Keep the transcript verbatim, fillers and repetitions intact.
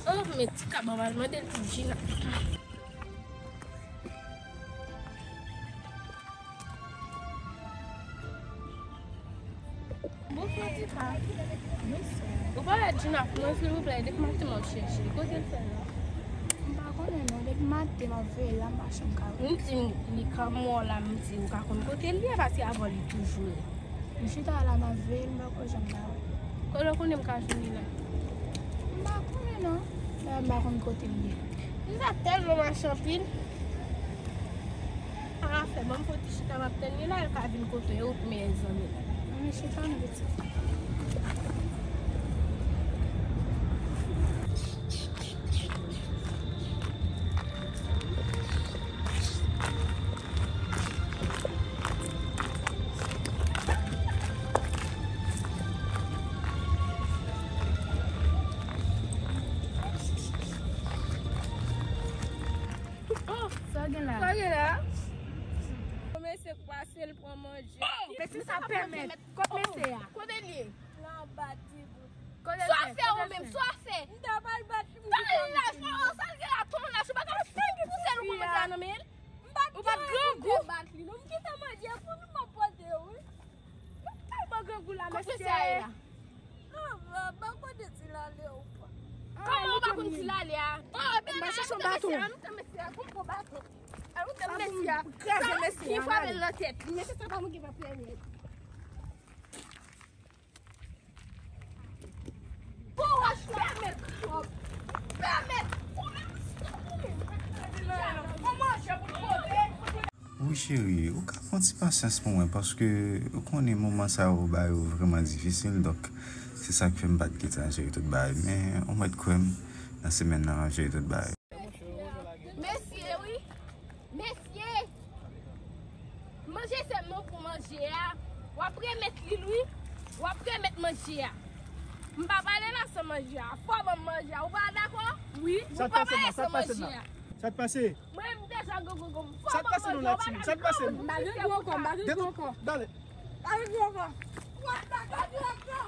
Oh, men ti kaba m al mande l pou Gina. Bonswa, ti kaba. Bonswa. Ou pa wè Gina pou mwen, silvouplè, depi maten m ap chèche. Kote l fè la? M pa konnen non, depi maten m ap veye la, m pa janm ka wè. M di li ka mò la, m di ou ka konn kote l ye, paske avè w li toujou ye. M chita la, m ap veye l, m poko janm ka wè. Kote w konnen m ka jwenn li la? M pa konnen non. Dayè m pa konn kote l ye. M ta tèlman mache anpil. Sa ka fè, ban m fon ti chita, m ap tann li la, l ka vin kote yo, meyè zanmi l. Ann chita non, pitit. Oh, sa gen la? Sa gen la? Mesye k pase l pran manje. Mesye sa pèmèt. Kot mesye a? Kote l ye? L anba tibou. Sa w fè ou menm? Sa w fè? M ta pral bat li pou li fè m. Sa l gen la, sa l gen la, tonaj, ou pa ka fè ki pou sèl ou pran manje a nan men l? M pa t grangou. Ou pa t grangou? M te bat li non, m kite manje pou nou m ap pote yo, wi. Ou tèlman grangou la, mesye. Kot mesye a ye la? Ah, m pa konnen si l ale ou pa. Kòman ou pa konn si l ale a? Oh, byen, m ap chèche yon baton. Mesye a, m tann mesye a, pou m pran baton. A, ou tann mesye a. Kraze mesye a, m frape l nan tèt. Mesye sa pa moun ki pa premye. Bon, wach la, mèt, mèt, ou menm, ou menm, ou menm. Wi, cheri, ou ka pran ti pasyans pou mwen, paske ou konnen moman sa yo ba yo vrèman difisil, donk se sa k fè m pa t gentan jere tout bagay. Men, ou mèt kwè m, nan semèn nan, m ap jere tout bagay. Mesye, wi. Mesye. Manje sèlman pou manje a. W ap remèt li l, wi. W ap remèt manje a. M pa pale la san manje a. Fò ban m manje a. Ou pa dakò? Wi. Ou pa pale san manje a. Sa k pase? Mwen, m deja gwo gwo gwo. Fò ban m manje a. Ou pa dakò? M pa gen gwo ankò. M pa gen gwo ankò. Dale. M pa gen gwo ankò. Ou pa dakò, gwo ankò.